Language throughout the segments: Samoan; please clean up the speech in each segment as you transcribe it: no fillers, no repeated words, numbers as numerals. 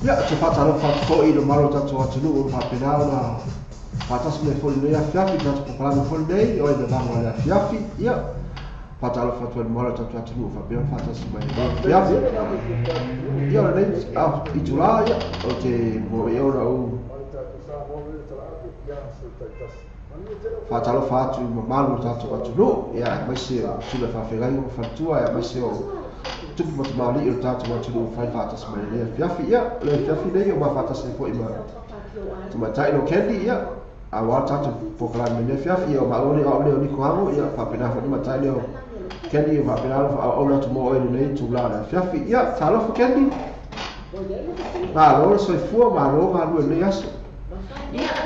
Ia, te whātalofa atu foi i le malo tatou atunuu o lo faapena ona faatasi mai foi i lenei afiafi, tatou polokalame foi lenei, o e le vago o le afiafi. Ia, whātalofa atu ai le malo tatou atunuu o faapena ona faatasi mai i lenei afiafi. Ia, o lenei itulā, ia, o te mua ia ona ou whātalofa atu i mamalu o tatou atunuu, ia, aemaise o sule faafeagaiga ma faletua, aemaise o tupu ma tamalii o le tatou atunuu fai faatasi mai lenei afiafi. Ia, o le afiafi nei o mafaatasi ai foi ma tamaitai lo Candy, ia, aua le tatou polokalame lenei afiafi. Ia, o maua nei o au nei o Niko Ago, ia, faapena foi tamaitai lea o Candy, o faapena ona faaauauna atu mo oe lenei itulā o le afiafi. Ia, talofa Candy, malo le soifua, malo galue lenei aso. Ia,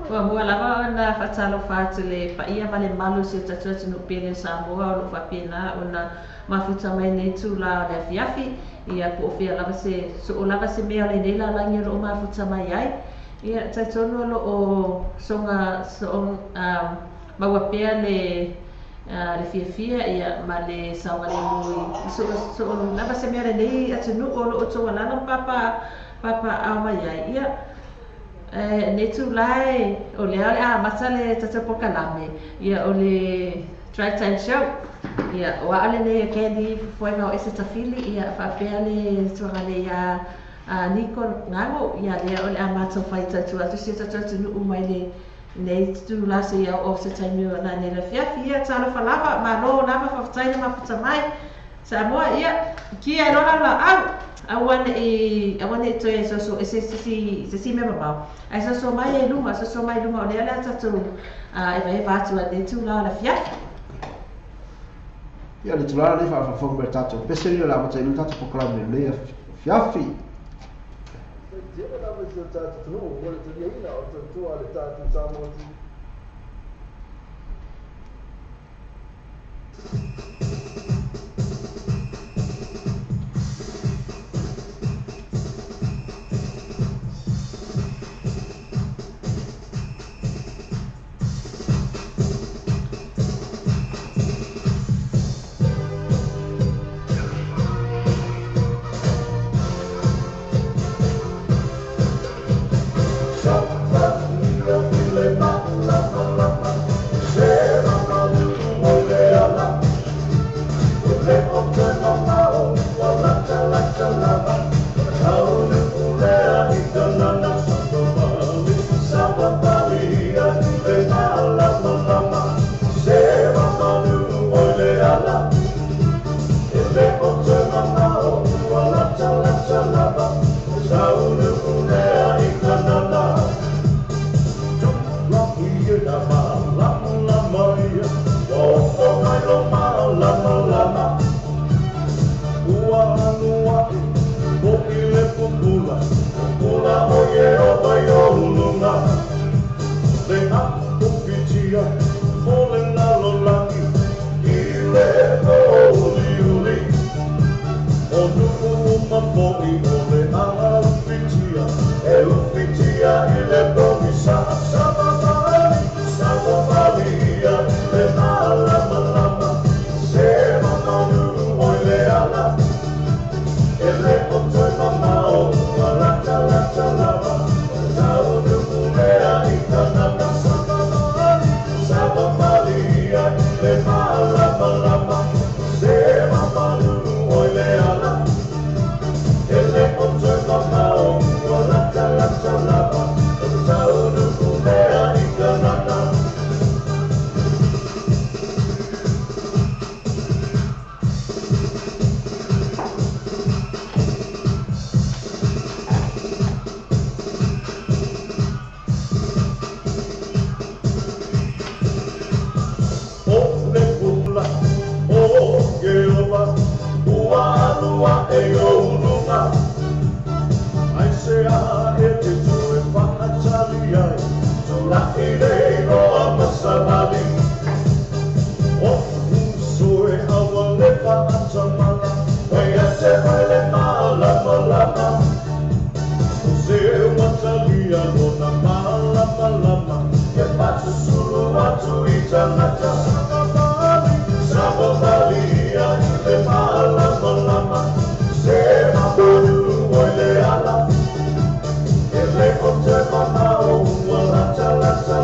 muamua lava ona faatalofa atu le paia ma le malu o si o tatou atunuu pele o Samoa o lo o faapena ona mafuta mai nei itulā o le afiafi. Ia, po o fea lava se soo lava se mea o lenei lalagi o lo o mafuta mai ai. Ia talitonu o loo soga maua pea le fiafia ia ma le saogalemu i so lava se mea lenei atunuu o loo outou alaala ma papaaao mai ai. Ia nei tulae o lea o le amata le tatou polokalame, ia o le Drive Time Show. Ia o aa lenei e Candy Fofoega o Ese Tafili, ia faapea le tuaga le ia Niko Gago, ia lea o le a matou faitautua atu si o tatou atunuu mai le nei tula seia oo se taimi o nanei le afiafi. Ia talofa lava, malo lava, faafetai le mafuta mai Samoa. Ia kia e lola laau aua nei toe soso e se si mea mamao ae soso mai e luma, soso mai luma o lea le a tatou evaeva atu a nei tula o le afiafi. Ia le tulaga nei faafofoga mai le tatou pese o le amata i le tatou polokalame lenei afiafi.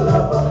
Lama.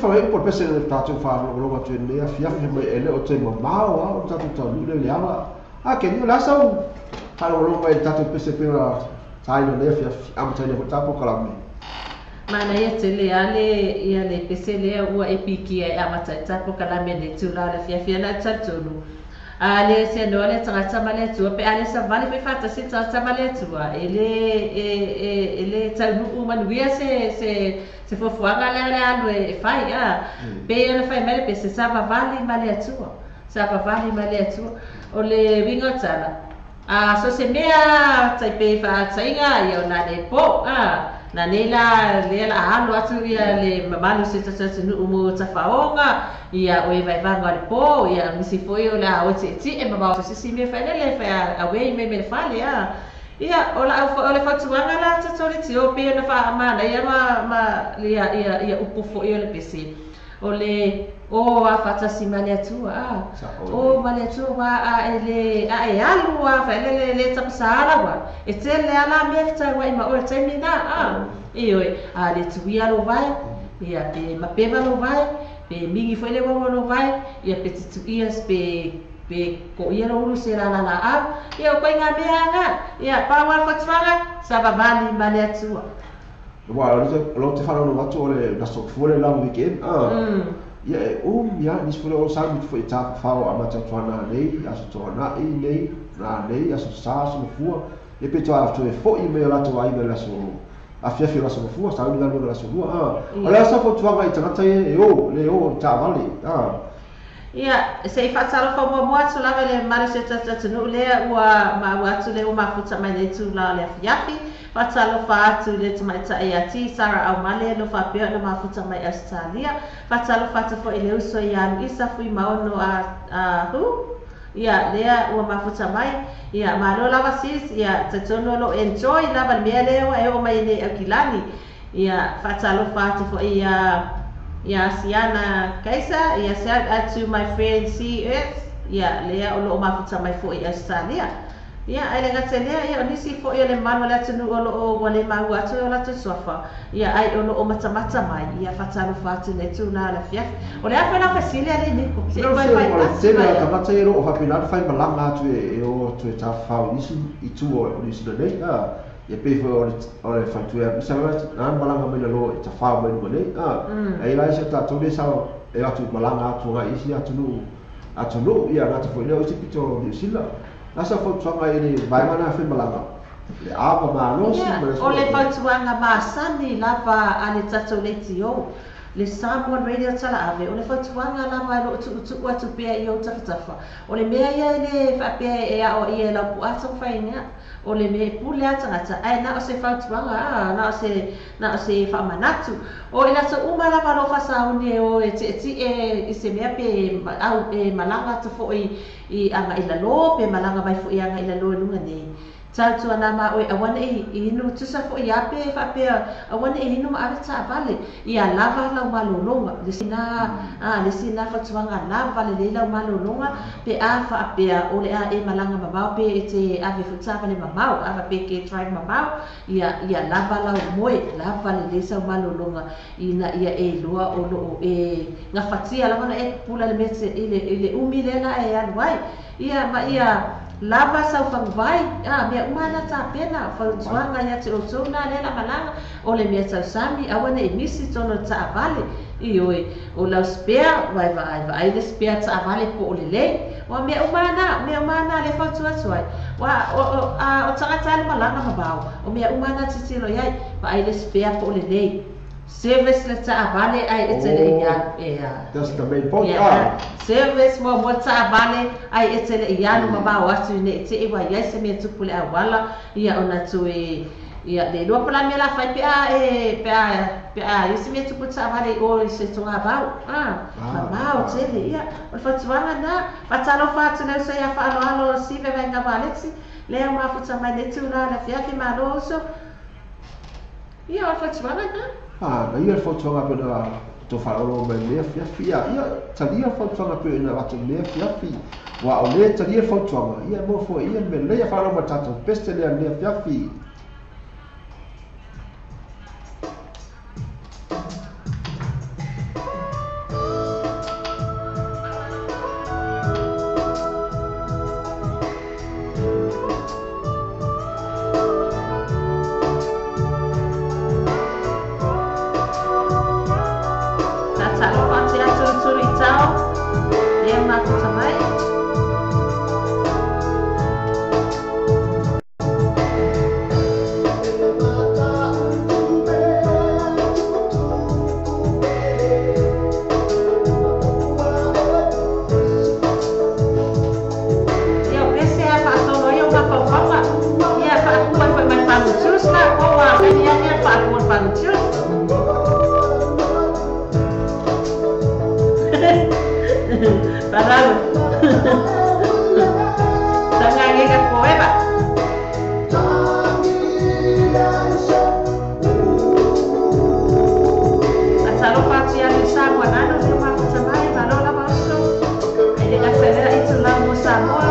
fai upu o le pese le tatou faalogologo atu i lenei afiafi mai e le o toe mamao lava o le tatou taunuu lea i le ala. A Keni, o le a sau faalogologo mai i le tatou pese pei ona taina i lenei afiafi, amataina ai foi le ta polokalame? Manaia tele lava le ia le pese lea ua e pikia e amata ai ta polokalame i lenei itula o le afiafi. Ia na o le talitonu a le seanoa le tagata ma le Atua, pe a le savali foi faatasi le tagata ma le Atua, e le e e e le taunuu manuia se se se fuafuaga lea le alu e fai a. Pei ona fai mai le pese, savavali ma le Atua, savavali ma le Atua. O le uiga o tala, a so se mea tai pei faataiga ia o na le po a. Na nei la lea la a alu atu ia le mamalu o se tasi atunuu mo tafaoga, ia o e vaevaga o le po, ia nisi foi o le a o tietie ma o se isi mea faelele fai a away mai mai le fale a. Ia o la o le fautuaga la tatou le tio pei ona faamanaia ma ma ia ia ia upu foi o le pese. O le o a faatasi ma le Atua a. O ma le Atua wa a e le a e alu a faelele le tapasā laua. E tele a la mea fetau ai ma oe taimi na a. Ioe, a le tuia lo vae, ia pe mapeva lo vae, pe mingi foi le wawa lo vae, ia pe tutuia pe pe ko ia lo ulu se la la la au. Ia o koe ngā mea nga, ia pau a fautuaga, savavali ma le Atua. Aua o lou te faalogologo atu o le aso fua le long weekend a. Ia e umi lava nisi foi o sauni foi i tafafao amata atu ana nei, aso Toanai nei, nanei, aso Sa, aso Gafua. Ia pe toe toe foi mai o latou aiga i le aso afiafi o le aso Gafua, sauni galuega i le aso Lua a. O le a sa fautuaga i tagata ia e o, le o i taavale a. Ia, se i faatalofa muamua atu lava i le mamalu o si o tatou atunuu lea ua maua atu lea ua mafuta mai nei itula o le afiafi. Faatalofa atu i le tamaitai ia T. Sarah Aumale o lo o faapea ona mafuta mai Ausetalia. Faatalofa atu foi i le uso ia Luisa Fuimaono a a Hu, ia lea ua mafuta mai. Ia, malo lava sis, ia talitonu o lo o enjoy lava le mea lea ua e oo mai ai nei Aukilani. Ia, faatalofa atu foi ia ia Siana Kaisa, ia shout out to my friend C Earth, ia lea o lo o mafuta mai foi i Ausetalia. Ia, ae le gata i lea, ia o nisi foi o le mamalu o le atunuu o lo o ua le maua atu e o latou suafa, ia ai o lo o matamata mai, ia faatalofa atu i lenei itula o le afiafi. O le a foi lau fesili alii Niko? Se i Lau toe Afioga, fai o le atu tele mai o au. tagata ia o lo o faapena ona fai malaga atu e o atu e tafafao i nisi itu o Niu Sila nei, a. Ia pei foi o le o le faletua ia Misa na malaga mai lalo e tafao mai luga nei, a. Ai la isi o tatou lea sa e o atu malaga atu agai i isi atunuu atunuu, ia gata foi lea o isi pito o Niu Sila. Na sa fautuaga i le vaega lena faimalaga, le ava malosi Ia, ma le o le soifua. fautuaga masani lava a le tatou leitio, le Samoan Radio Talaave, o le fautuaga lava e lo o tuutuu atu pea i ou tafatafa. O le mea ia e le faapea e aoaia e lau puaa taumafaiga, o le mea e pule a tagata, ae na o se fautuaga, a, na o se, na o se faamanatu. O i latou uma lava o lo o faasauni e o e tietie i se mea pe au e malaga atu foi i agai i lalo pe malaga mai foi agai i lalo i luga nei. Tautuana ma oe aua neʻi inu tusa foi ia pe faapea aua neʻi inu ma ave taavale ia lava lau malologa le isi na a le isi na fautuaga lava lelei lau malologa pe a faapea o le a e malaga mamao pe e te ave foi taavale mamao a faapea e ke drive mamao ia ia lava lau moe lava lelei sau malologa ina ia e iloa o lo o e gafatia lava ona e pupula i le mea i le umi lea la e alu ai ia ma ia Lava sau faguvai, a, mea uma na tapena, fautuaga ia te outou na lea la malaga, o le mea tausami, aua ne i misi tonu le taavale, ioe, o lau spare, ua e vaai, vaai le spare taavale po o lelei, ua mea uma na, mea uma na lea fautua atu ai, ua, o, o, a, o tagata alu malaga mamao, o mea uma na tilotilo i ai, vaai le spare po o lelei. Service le taavale ae ete le i alu ea. That's the main point. Yeah. Ah. Service muamua taavale ae ete le i alu mamao atu ne i te i ua iai se mea tupu le auala ia ona toe ia le iloa po o le a mea la fai pe a e pe a pe a iai se mea tupu taavale i o i se togavau ah mamao tele ia o le fautuaga na faatalofa atu le uso ia faaaloalo Sive Vaega Valeti lea ua mafuta mai nei tulaga i le afiafi malo uso. Ia, o le fautuaga lena. A, na ia le fautuaga pei ona tou faalogologo mai i lenei afiafi. Ia, ia, talia le fautuaga pei ona avatu i lenei afiafi. Aua o lea e talia le fautuaga, ia e maua foi e ia le mea lelei. Ia faalogo mai i le tatou pese lea i lenei afiafi. Omega forever. Atalo pati ali Samoa nano le mafuta mai malo lava oso. E le gata lea i tulaga mo Samoa.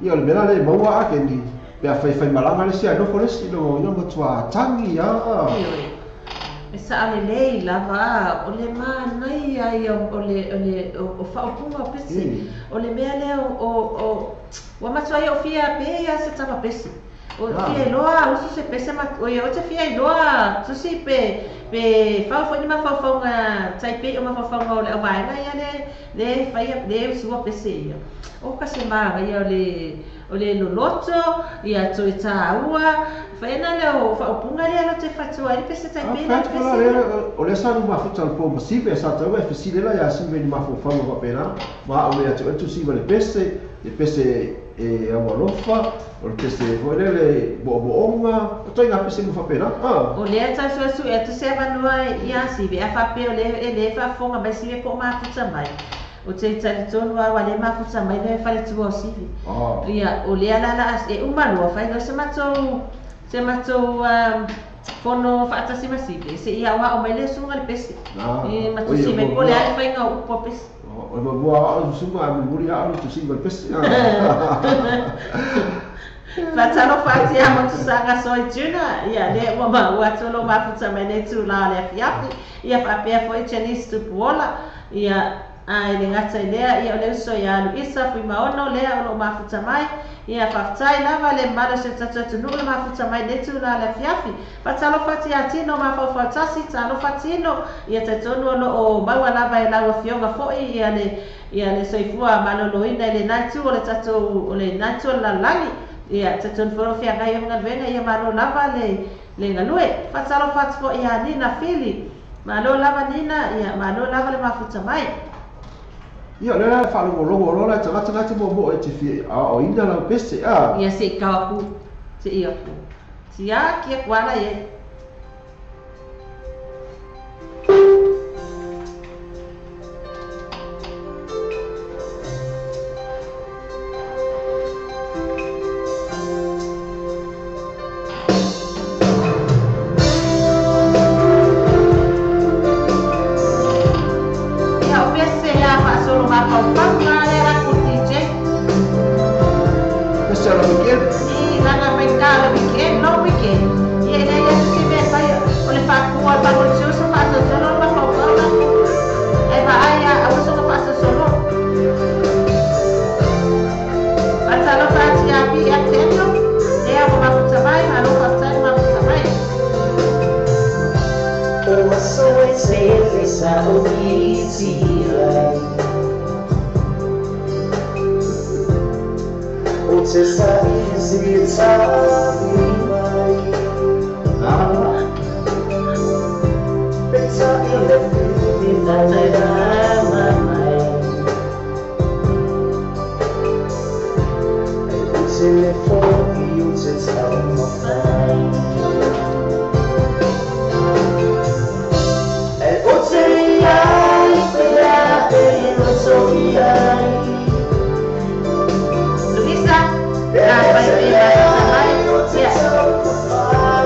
Ia o le mea la lea e maua a ke ni pe a faifai malaga le isi ae nofo le isi no ina matua tagi a. E saʻalelei lava o le manaia ia o le o le o faaupuga o pese. O le mea lea o ua matua ai o fia pe ia se tama pese. O fia iloa usu se pese ma o ia o te fia iloa tusi pe pe fau foi ni mafaufauga taipei o mafaufauga o le auvaega ia le le faia le usua pese ia. O ka se magaia o le loloto ia toe tāua faina le o faaupuga lea lo te fatua ai le pese taipei la pese. O le sa ni mafuta le po masive sa tau e fesili la ia sive ni mafaufauga faapena ma o le atu siva le pese e aualofa o le pese foi lele moomooga o toaiga pese uma faapena. O lea tausuesuʻe atu se avanoa ia sive a faapea o le e lē faafofoga mai sive po o mafuta mai. O te talitonu au a le mafuta mai le faletua o sivi. Ia o lea lala e uma loa fai loa se matou fono faatasi ma sivi se ia auaʻo mai le suga le pese. E matusi mai po o le a le faiga o upu a pese. O le mua ao suga a mulimuli ao le tusiga le pese. Faatalofa atu ia Motusaga Soi Juna, ia lea ua maua atu o lou mafuta mai nei itulā o le afiafi, ia faapea foi Janice Tupuola, ia a e le gata i lea, ia o le uso ia Luisa Fuimaono lea o loo mafuta mai, ia faafetai lava le mamalu o si o tatou atunuu le mafuta mai nei itulā o le afiafi. Faatalofa atu ia Tino Mafaufau Tasi, talofa Tino, ia talitonu o loo maua lava e lau afioga foi ia le ia le soifua malōlōina i lenā itu o le tatou o lenā itu o le lalolagi. Ia talitonu foi o loo feagai ai ma galuega, ia malo lava le le galue. Faatalofa atu foi ia Nina Fili, malo lava Nina, ia malo lava le mafuta mai. Ia, o lea la e faalogologo loa la i tagata la e te muamua e te fia aoaoina lau pese, a. Ia se i tau aku se i aku siaki aku ala i ai. Ia o pese a faasolo mafaufauga lea la ku DJ. Pese o le weekend. I laga faigā o le weekend, long weekend. Ia e leai atu se mea e fai o le faakua o le pagolitioso faasosolo le mafaufau la. Ae vaai a aua soga faasosolo. Faatalofa atu ia PF Daniel, lea ua mafuta mai, malo faafetai le mafuta mai. Luisa, afai pe mafuta mai, ia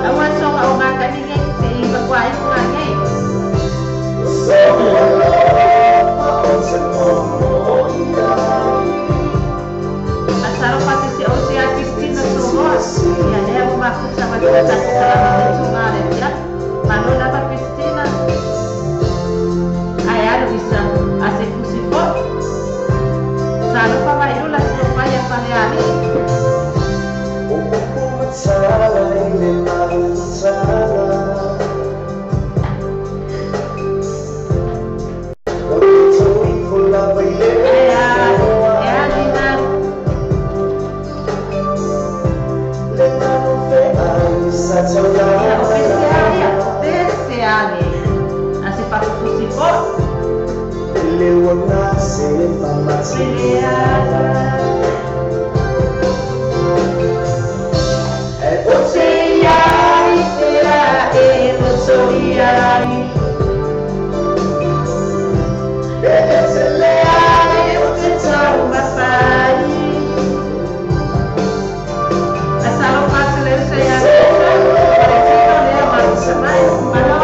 aua soga o gakalige se i vakuaʻi fugagai. Faatalofa atu i si ou uso ia Christina Soloa, ia lea ua mafuta mai le tatou kalama i le itulā o le afiafi. Malo lava Christina. Ae a Luisa, a se fusi foi. Talofa Maiula Suafaia Falealii. Ae a, e a Nina. Ia o pese a ia, o pese a le. A se faafufusi foi. Peleala. Faatalofa atu le uso ia Luisa, Valentino lea mafuta mai, malo.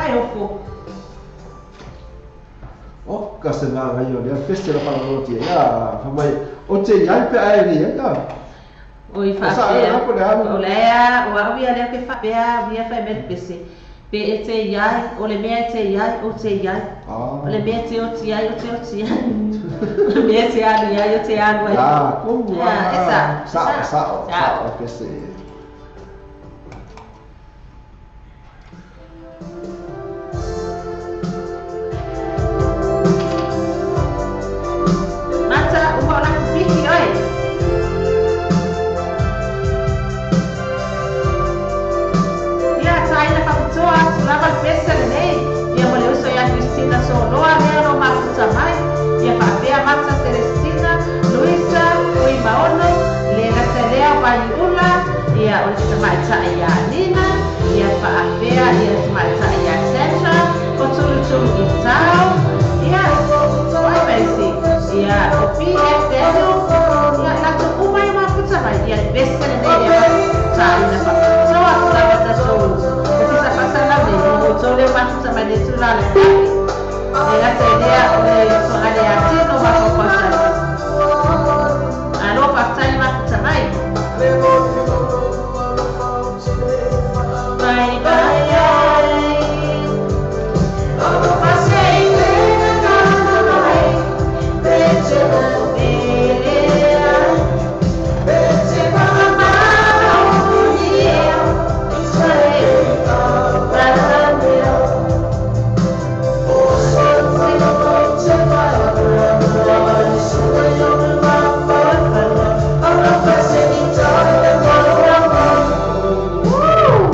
e ofo. O ka se manga io le pese la fa'alogolotia ia famai o te iai pe ae le ia Oi o sa faapea po le alu. O le a o au ia lea ke faapea ia fai mea le pese pe e te iai o le mea e te iai o te iai o le mea e te oti ai o te oti ai o le mea e te alu iai o te alu ai. Ah, como Ia e sa'o e sa'o sa'o sa'o sa'o. Sa'o pese. Mata uma o laku piki oe. Ia taina faapitoa atu lava le pese lenei ia mo le uso ia Kristina Soloa lea lo mafuta mai ia faapea Mata Celestina Luisa Uimaono le gata lea o Vaiula ia o le tamaitai ia Nina ia faapea ia le tamaitai ia Sandra o Tulutulu i Tau ia o ai maisi ia o PF Daniel ia latou uma e mafuta mai ia le pese lenei ia taina faapitoa atu lava tatou ofisa faasalau nei mo outou lea mafuta mai le tula le fiafi le gata i lea o le soga le atino mafaufautai alo faafetai le mafuta mai. Bye bye ai. Woo!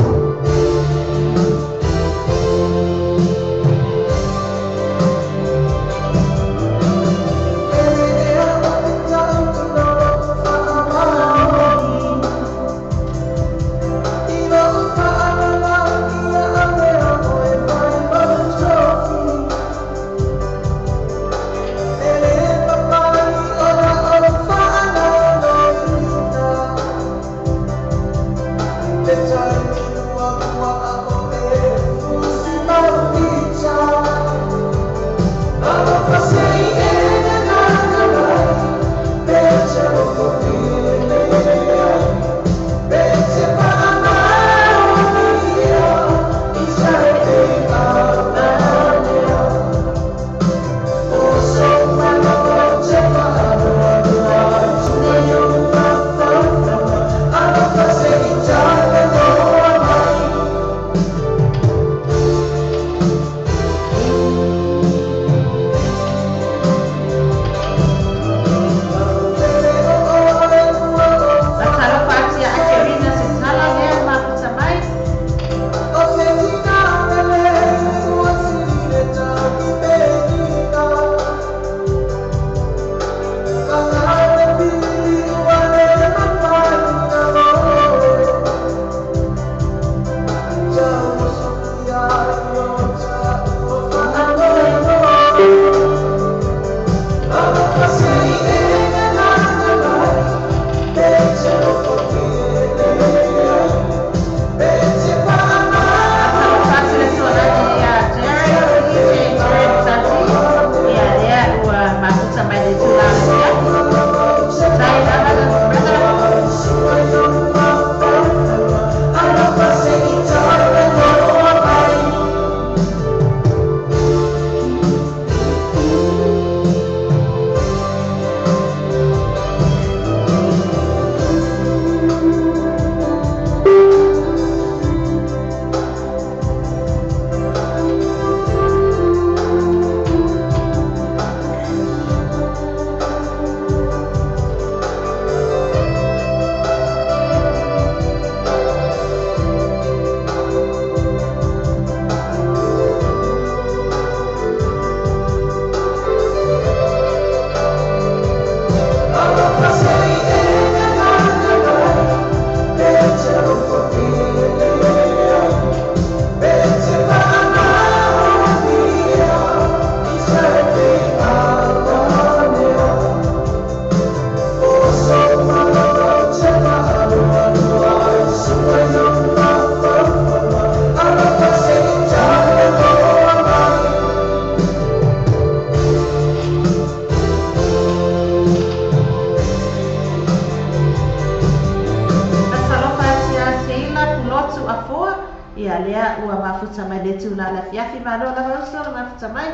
mafuta mai le tula le afiafi. Malo lava uso le mafuta mai.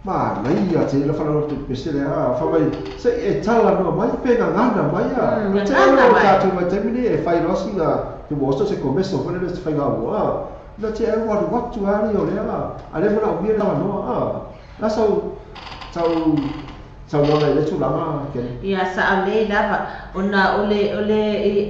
Ma nei a te la fala te pese le a fa mai se e tala no mai pe ngana mai a te Ngana mai. Ta tu mai te mini e fai rosi nga te mo se komeso fa le se fai nga mo a na te e wa wa tu ari o le a a le mana o mi la no a la sau tau tau no le tu la ma ke. Ia sa'aulei lava ona ole ole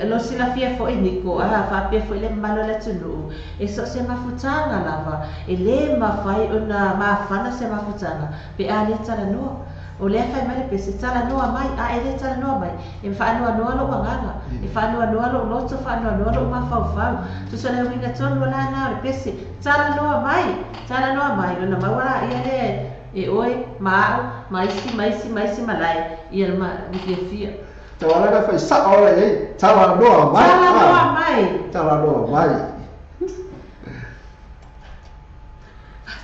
lo silafia fo'i niko a faapea fo'i le mamalu o le atunu'u e so o se mafutaga lava e lē mafai ona mafana se mafutaga pe a lē talanoa o lea fai mai le pese talanoa mai a e lē talanoa mai e fa'anoanoa lo'u agaga e fa'anoanoa lo'u loto fa'anoanoa lo'u mafaufau tusa le uiga tonu o lana o le pese talanoa mai talanoa mai ona maua la'ia lea e oe ma a'u ma isi ma isi ma isi malae ia le le fiafia. Te wala ka fai sa o le ei tala noa mai. Talanoa mai. Tala noa mai.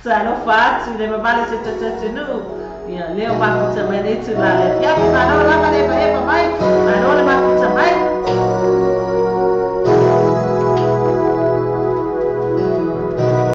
Talofa atu le mamale se tatatunu. Ia leo mafuta mai le tula le afiafi. Malo lava le epaepa mai. Malo le mafuta.